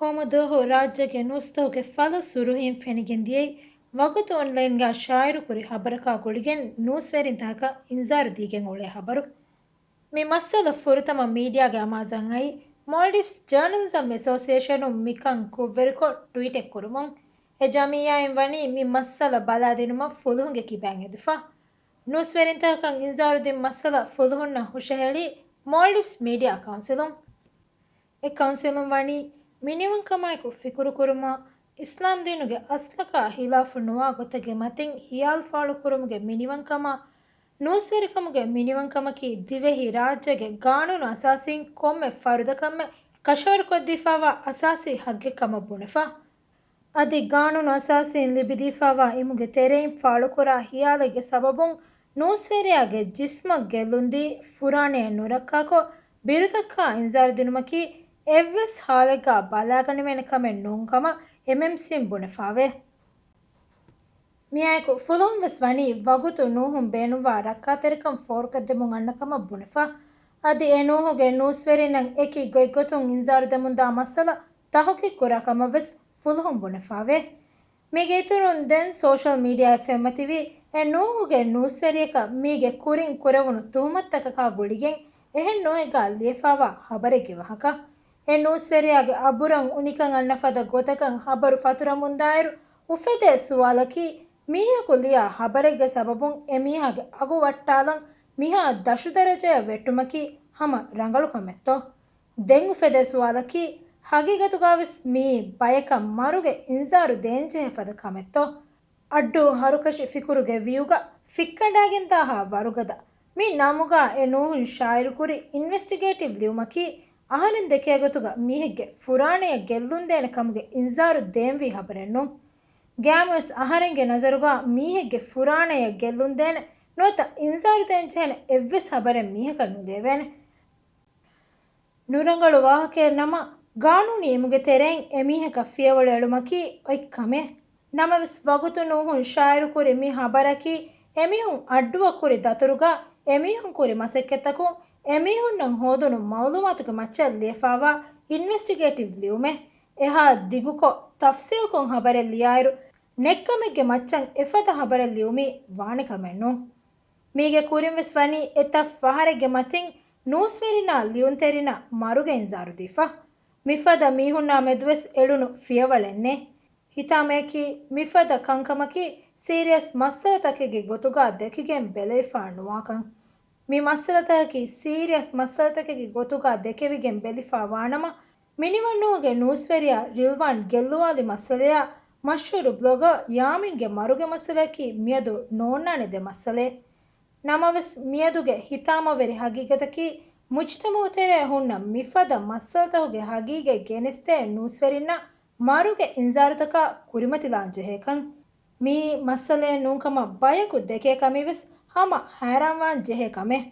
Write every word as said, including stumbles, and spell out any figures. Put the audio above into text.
ކޮމުދުވަހު ރާއްޖޭގެ ނޫސްތަކުގެ ފަލު ސުރުހީން ފެނިގެން ދިޔައީ، ވަގުތު އޮންލައިންގަ ޝާއިރުކުރި ހަބަރަކާ ގުޅިގެން ނޫސްވެރިންތަކަކަށް އިންޒާރު ދީގެން އުޅޭ ހަބަރު. މި މައްސަލަ ފުރަތަމަ މީޑިއާގެ އަމާޒަށް އައީ، މޯލްޑިވްސް ޖާނަލިޒަމް އެސޯސިއޭޝަނުން މިކަން ކުށްވެރިކޮށް ޓްވީޓެއް ކުރުމުން. އެ ޖަމިއްޔާއިން ވަނީ މި މައްސަލަ ބަލާދިނުމަށް ފުލުހުންގެ ކިބައިން އެދިފަ. ނޫސްވެރިންތަކަކަށް އިންޒާރު ދިން މައްސަލަ ފުލުހުންނަށް ހުށަހެޅީ މޯލްޑިވްސް މީޑިއާ ކައުންސިލުން. އެ ކައުންސިލުން ވަނީ މިނިވަންކަމާއެކު ފިކުރުކުރުމާ، އިސްލާމްދީނުގެ އަސްލަކާ ހިލާފު ނުވާ ގޮތެއްގެ މަތިން ހިޔާލު ފާޅުކުރުމުގެ މިނިވަންކަމާ، ނޫސްވެރިކަމުގެ މިނިވަންކަމަކީ ދިވެހި ރާއްޖޭގެ ގާނޫނު އަސާސީން ކޮންމެ ފަރުދަކަށްމެ ކަށަވަރުކޮށްދީފާވާ އަސާސީ ހައްގެއް ކަމަށް ބުނެފަ. އަދި ގާނޫނު އަސާސީން ލިބިދީފާވާ އިމުގެ ތެރެއިން ފާޅުކުރާ ހިޔާލެއްގެ ސަބަބުން ނޫސްވެރިޔާގެ ޖިސްމަށް ގެއްލުންދީ ފުރާނަޔަށް ނުރައްކާކޮށް، ބިރުދައްކާ އިންޒާރު ދިނުމަކީ އެއްވެސް ހާލެއްގަ ބަލާގަނެވޭނެ ކަމެއް ނޫން ކަމަށް އެމްއެމްސީން ބުނެފާވޭ. މިއާއެކު ފުލުހުން ވެސް ވަނީ ވަގުތު ނޫހުން ބޭނުންވާ ރައްކާތެރިކަން ފޯރުކޮށްދެމުން އަންނަ ކަމަށް ބުނެފަ. އަދި އެ ނޫހުގެ ނޫސްވެރިންނަށް އެކި ގޮތްގޮތުން އިންޒާރު ދެމުންދާ މައްސަލަ ތަހުގީގު ކުރާ ކަމަށް ވެސް ފުލުހުން ބުނެފާވޭ. މީގެ އިތުރުން ދެން ސޯޝަލް މީޑިއާއަށް ފެންމަތިވީ އެ ނޫހުގެ ނޫސްވެރިޔަކަށް މީގެ ކުރިން ކުރެވުނު ތުހުމަތުތަކަކާ ގުޅިގެން އެހެން ނޫހެއްގަ ލިޔެފާވާ ހަބަރެއްގެ ވާހަކަ. އެ ނޫސްވެރިޔާގެ އަބުރަށް އުނިކަން އަންނަ ފަދަ ގޮތަކަށް ހަބަރު ފަތުރަމުންދާއިރު އުފެދޭ ސުވާލަކީ، މީހަކު ލިޔާ ހަބަރެއްގެ ސަބަބުން އެމީހާގެ އަގު ވައްޓާލަން މިހާ ދަށުދަރަޖަޔަށް ވެއްޓުމަކީ ހަމަ ރަނގަޅު ކަމެއްތޯ؟ ދެން އުފެދޭ ސުވާލަކީ، ހަގީގަތުގަވެސް މިއީ ބަޔަކަށް މަރުގެ އިންޒާރު ދޭންޖެހޭ ފަދަ ކަމެއްތޯ؟ އައްޑޫ ހަރުކަށި ފިކުރުގެ ވިއުގަ ފިއްކަނޑާގެންދާހާ ވަރުގަދަ މި ނަމުގަ އެ ނޫހުން ޝާއިރުކުރި އިންވެސްޓިގޭޓިވް ލިޔުމަކީ، އަހަރެން ދެކޭގޮތުގަ މީހެއްގެ ފުރާނަޔަށް ގެއްލުންދޭނެ ކަމުގެ އިންޒާރު ދޭންވީ ހަބަރެއް ނޫން. ގައިމުވެސް އަހަރެންގެ ނަޒަރުގަ މީހެއްގެ ފުރާނަޔަށް ގެއްލުންދޭނެ ނުވަތަ އިންޒާރު ދޭންޖެހޭނެ އެއްވެސް ހަބަރެއް މީހަކަށް ނުލިޔެވޭނެ. ނުރަނގަޅު ވާހަކައެއް ނަމަ، ގާނޫނީ އިމުގެ ތެރެއިން އެމީހަކަށް ފިޔަވަޅު އެޅުމަކީ އޮތް ކަމެއް. ނަމަވެސް، ވަގުތު ނޫހުން ޝާއިރުކުރި މި ހަބަރަކީ، އެމީހުން އައްޑުއަށް ކުރި ދަތުރުގަ އެމީހުން ކުރި މަސައްކަތްތަކުން އެމީހުންނަށް ހޯދުނު މައުލޫމާތުގެ މައްޗަށް ލިޔެފާވާ އިންވެސްޓިގޭޓިވް ލިޔުމެއް. އެހާ ދިގުކޮށް، ތަފްސީލްކޮށް ހަބަރެއް ލިޔާއިރު، ނެއްކަމެއްގެ މައްޗަށް އެފަދަ ހަބަރެއް ލިޔުމީ ވާނެ ކަމެއް ނޫން. މީގެ ކުރިން ވެސް ވަނީ އެތައް ފަހަރެއްގެ މަތިން ނޫސްވެރިންނާ ލިޔުންތެރިންނަށް މަރުގެ އިންޒާރު ދީފަ. މިފަދަ މީހުންނާ މެދުވެސް އެޅުނު ފިޔަވަޅެއް ނެތް. ހިތާމަޔަކީ، މިފަދަ ކަންކަމަކީ ސީރިއަސް މައްސަލަތަކެއްގެ ގޮތުގަ ދެކިގެން ބެލެވިފަ ނުވާކަން. މި މައްސަލަތަކަކީ ސީރިއަސް މައްސަލަތަކެއްގެ ގޮތުގަ ދެކެވިގެން ބެލިފަ ވާނަމަ، މިނިވަން ނޫހުގެ ނޫސްވެރިޔާ ރިލްވާން ގެއްލުވާލި މައްސަލަޔާ، މަޝްހޫރު ބްލޮގަރ ޔާމީންގެ މަރުގެ މައްސަލަޔަކީ މިއަދު ނޯންނާނެ ދެ މައްސަލައެއް. ނަމަވެސް، މިއަދުގެ ހިތާމަވެރި ހަގީގަތަކީ، މުޖްތަމައު ތެރޭ ހުންނަ މިފަދަ މައްސަލަތަކުގެ ހަގީގަތް ގެނެސްދޭ ނޫސްވެރިންނަށް މަރުގެ އިންޒާރުތަކާ ކުރިމަތިލާން ޖެހޭކަން. މިއީ މައްސަލައެއް ނޫންކަމަށް ބަޔަކު ދެކޭ ކަމީވެސް ހަމަ ހައިރާންވާން ޖެހޭ ކަމެއް.